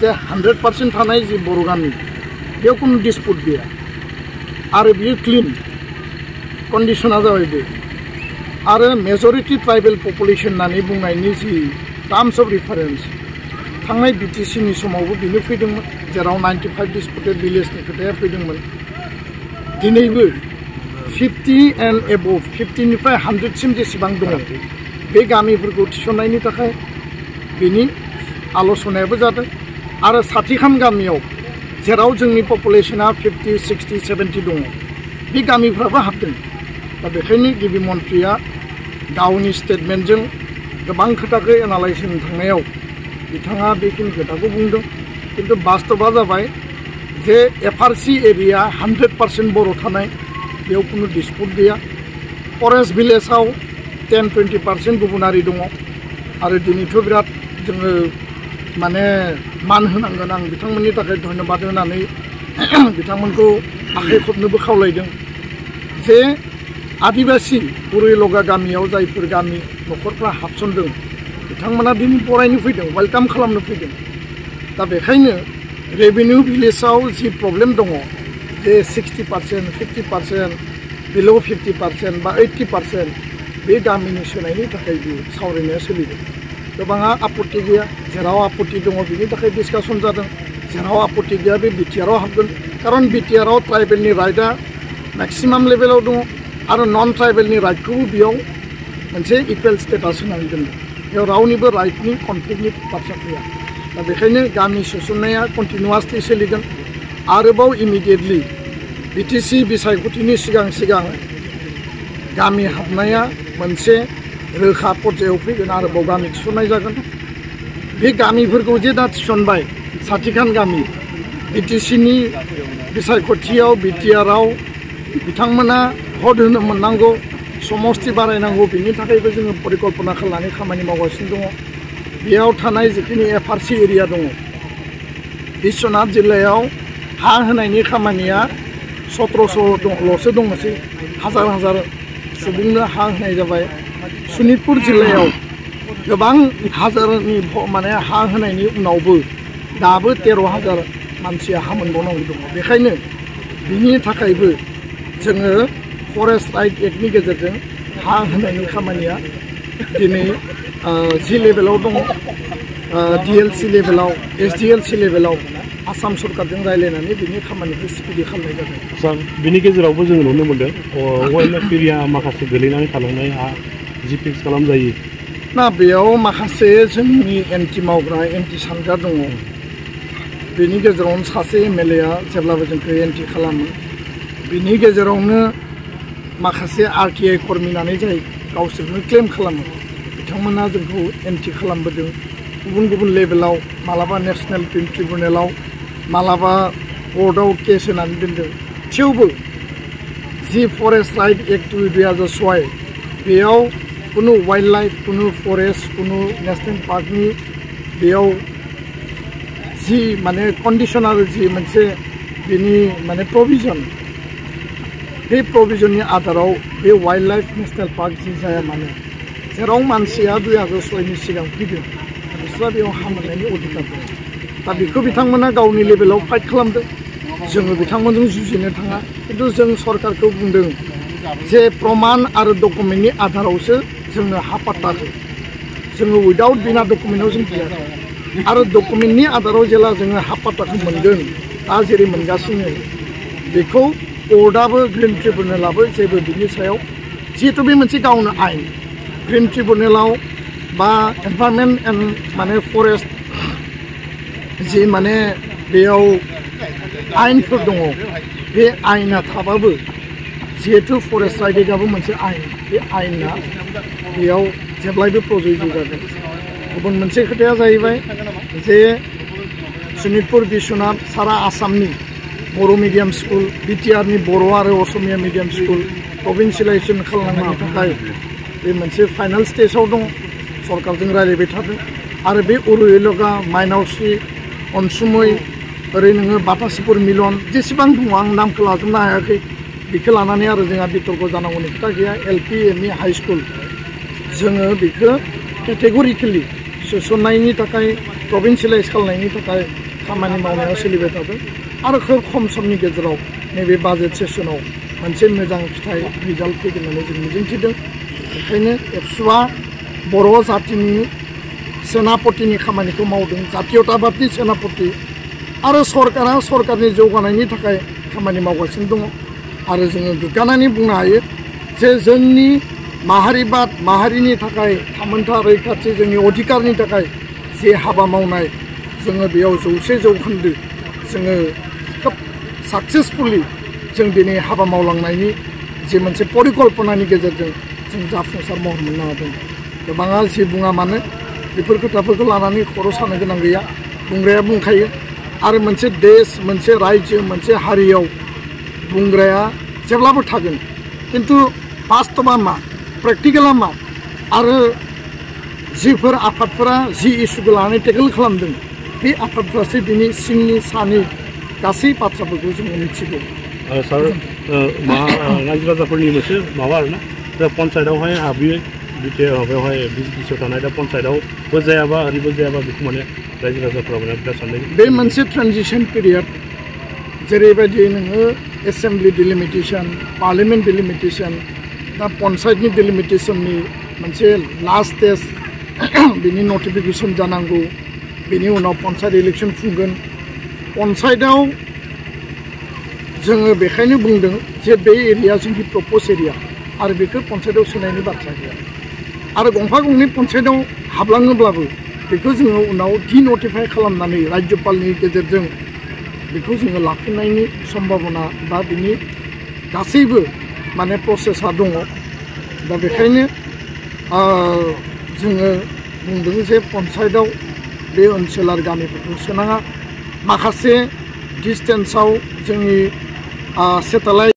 जे 100% थानाय जि बर' गामि बेयाव कुनु डिसपुट गैया आरो बियो क्लीन कन्डिशना जाबाय बे आरो मेजरिटी ट्राइबेल पपुलेशन होननानै बुंनायनि जि टार्म्स अफ रिफारेन्स थांनाय BTC नि समावबो बेनो फैदोंमोन जेराव 95 डिसपुटेड भिलेजनि खोथाया फैदोंमोन दिनैबो 50 एन्ड एबभ 50 निफ्राय 100 सिम जेसेबां दङ बे गामिफोरखौ थिसननायनि थाखाय बेनि आलोचनायाबो जादों आरो 60खान गामियाव जेराव जोंनि पपुलेशना 50, 60, 70 दङ बे गामिफ्राबो हाबदों दा बेखायनो गिबि मन्थ्रिया गावनि स्टेटमेन्टजों गोबां खोथाखौ एनालाइज खालामनो थांनायाव बिथाङा बेखिनि खोथाखौ बुंदों किन्तु बास्तबा जाबाय जे FRC एरिया 100% बर' थानाय बेयाव कुनु डिसपुट गैया फरेस्ट भिलेजाव 10-20% गुबुनारि दङ आरो दिनैथ' बिराद जोङो माने मान होनांगोन आं बिथांमोननि थाखाय धन्यबाद होनानै बिथांमोनखौ आखाइ खबनोबो खावलायदों जे आदिबासि उरैलगा गामियाव जायफोर गामि न'खरफ्रा हाबसनदों बिथांमोना दिनै बरायनो फैदों वेलकाम खालामनो फैदों दा बेखायनो रेभिनिउ भिलेजाव जि प्रब्लेम दङ जे 60%, 50%, बिल' 50% बा 80% बे गामिनि सोलायनि थाखाय बे सावरायनाया सोलिदों गोबाङा आपत्ति गैया जेराव आपत्ति दङ बिनि थाखाय डिसकासन जादों जेराव आपत्ति गैया बे BTR आव हाबगोन कारन BTR आव ट्राइबेलनि राइटआ मेक्सिमाम लेभेलाव दङ आरो नन ट्राइबेलनि राइटखौबो बेयाव मोनसे इकुवेल स्टेटास होनानै दोनदों बेयाव रावनिबो राइटनि कनफ्लिक्टनि बाथ्रा फैया दा बेखायनो गामि सोसननाया कन्टिनिउवासलि सोलिगोन आरोबाव इमिडियेटलि BTC बिसायख'थिनि सिगां गामि हाबनाया मोनसे रोखा पर्यायाव फैगोन आरोबाव गामि थिसननाय जागोन बे गामिफोरखौ जे दा थिसनबाय 60खान गामि BTC नि बिसायख'थियाव BTR आव बिथांमोना भट होनो मोननांगौ समस्ति बारायनांगौ बिनि थाखायबो जोङो परिकल्पना खालामनानै खामानि मावगासिनो दङ बेयाव थानाय जिखिनि FRC एरिया दङ बिश्वनाथ जिल्लायाव हा होनायनि खामानिया 1700ल'सो दङसै हाजार सुबुंनो हा होनाय जाबाय सनितपुर जिल्लायाव गोबां हाजारनि माने हा होनायनि उनावबो दाबो 13,000 मानसिया हा मोनबावनांगौ दङ बेखायनो बिनि थाखायबो जोङो फरेस्ट राइट एक्टनि गेजेरजों हा होनायनि खामानिया दिनै जि लेभेलाव दङ DLC लेभेलाव SDLC लेभेलाव आसाम सरकारजों रायलायनानै बिनि खामानिखौ स्पिडि खालामनाय जादों सार बिनि गेजेरावबो जोङो नुनो मोनदों वाइल्ड लाइफ एरिया माखासे गोलैनानै थालांनाय हा जि फिक्स खालामजायो ना बेयाव माखासे जोंनि एन्टि मावग्रा एन्टि सानग्रा दङ बेनि गेजेरावनो सासे MLA आ जेब्लाबो जोंखौ एन्टि खालामो बिनि गेजेरावनो माखासे RTI कर्मिनानै जाय गावसोरनो क्लेम खालामो बिथांमोना जोंखौ एन्टि खालामबोदों गुबुन लेभेलाव मालाबा नेशनेल ट्रिब्युनेलाव मालाबा कर्टआव केस होनानै दोनदों थेवबो जि फरेस्ट राइट एक्ट 2006 बेयाव कुनु वाइल्ड लाइफ कुनु फरेस्ट कुनु नेशनेल पार्कनि बेयाव जि माने कन्डिशन आरो जि मोनसे बेनि माने प्रभिजन बे प्रभिजननि आधाराव बे वाइल्ड लाइफ नेशनेल पार्क जि जाया मानो जेराव मानसिया 2006 नि सिगां फैदों बिस्रा बेयाव हा मोननायनि अधिकार दं दा बेखौ बिथांमोना गावनि लेभेलाव फाइट खालामदों जोङो बिथांमोनजों जुजिनो थाङा खिन्थु जों सरकारखौ बुंदों जे प्रमाण आरो डकुमेन्टनि आधारावसो जोंनो हा पाट्टा हो जोङो उइदाउट बिना डकुमेन्टआव जों गैया आरो डकुमेन्टनि आधाराव जेला जोङो हा पाट्टाखौ मोनगोन दा जेरै मोनगासिनो बेखौ कर्टआबो ग्रिन ट्रिब्युनेलाबो जेबो बिनि सायाव जिहेतु बे मोनसे गावनो आइन ग्रिन ट्रिब्युनेलाव बा एनभायरनमेन्ट एन्ड माने फरेस्ट जि माने बेयाव आइनफोर दङ बे आइना थाबाबो जिहेतु फरेस्ट राइटआबो मोनसे आइन बे आइना बेयाव जेब्लायबो प्रযোज्य जागोन गुबुन मोनसे खोथाया जाहैबाय जे सनितपुर बिश्वनाथ सारा आसामनि बर' मिडियाम स्कुल BTR नि बर' आरो असमिया मिडियाम स्कुल प्रभिन्सियेलाइजेसन खालामनायनि थाखाय बे मोनसे फाइनाल स्टेजआव दं सरकारजों रायलायबाय थादों आरो बे उरैलगा माइनावस्रि अनसुमै ओरै नोङो बातासिपुर मिलन जेसेबां दङ आं नामखौ लाजोबनो हायाखै बेखौ लानानै आरो जोंहा बितर्क जानांगौनि खोथा गैया LP ME हाई स्कुल जोङो बेखौ केटेगरिकेलि सोसननायनि थाखाय प्रभिन्सियेलाइज खालामनायनि थाखाय खामानि मावनाया सोलिबाय थादों आरो खोब खम समनि गेजेराव नैबे बाजेट सेसनाव मोनसे मोजां फिथाइ रिजाल्ट फैगोन होननानै जों मिजिंथिदों बेखायनो एबसुआ बर' जातिनि सेनापतिनि खामानिखौ मावदों जातीयताबादनि सेनापति आरो सरकारा सरकारनि जौगानायनि थाखाय खामानि मावगासिनो दङ आरो जोङो गोग्गानानै बुंनो हायो जे जोंनि माहारिबाद माहारिनि थाखाय थामोनथा रैखाथि जोंनि अधिकारनि थाखाय जे हाबा मावनाय जोङो बेयाव 100% जोङो खोब साक्सेसफुलि जों दिनै हाबा मावलांनायनि जे मोनसे परिकल्पनानि गेजेरजों जों जाफुंसार महर मोननो हादों गोबाङा जि बुङा मानो बेफोर खोथाफोरखौ लानानै खर' सानो गोनां गैया बुंग्राया बुंखायो आरो मोनसे देश मोनसे रायजो मोनसे हारियाव बुंग्राया जेब्लाबो थागोन खिन्थु बास्तबा मा प्रेक्टिकेला मा आरो जिफोर आफादफोरा जि इस्युखौ लानानै टेकल खालामदों बे आफादफ्रासो बिनि सिंनि सानि गासै बाथ्राफोरखौ जोङो मिथिगौ सार रायजो राजाफोरनि मोनसे माबा आरोना दा पन्सायतआवहाय हाबैयो बिटिआर माबायावहाय बिटिसिआव थानाय दा पन्सायतआवबो जायाबा ओरैबो जायाबा बेखौ माने रायजो राजाफोरा माने बिराद साननाय बे मोनसे ट्रानजिशन पिरियड जेरैबायदि नोङो एसेम्बलि डिलिमिटेशन पार्लियामेन्ट डिलिमिटेशन दा पन्सायतनि डिलिमिटेशननि मोनसे लास्ट स्टेज बिनि नटिफिकेशन जानांगौ बिनि उनाव पन्सायत इलेक्शन खुंगोन पन्सायतआव जोङो बेखायनो बुंदों जे बे एरिया जोंनि प्रप'ज एरिया आरो बेखौ पन्सायतआव सोनायनि बाथ्रा गैया आरो गंफा गंनै पन्सायतआव हाबलाङोब्लाबो बेखौ जोङो उनाव डिनटिफाइ खालामनानै राज्यपालनि गेजेरजों बेखौ जोङो लाफिननायनि सम्भाबना बा बिनि गासैबो माने प्रसेसा दङ दा बेखायनो जोङो बुंदों जे पन्सायतआव बे ओनसोलारि गामिफोरखौ सोनाङा माखासे डिस्टेन्सआव जोंनि सेटेलाइट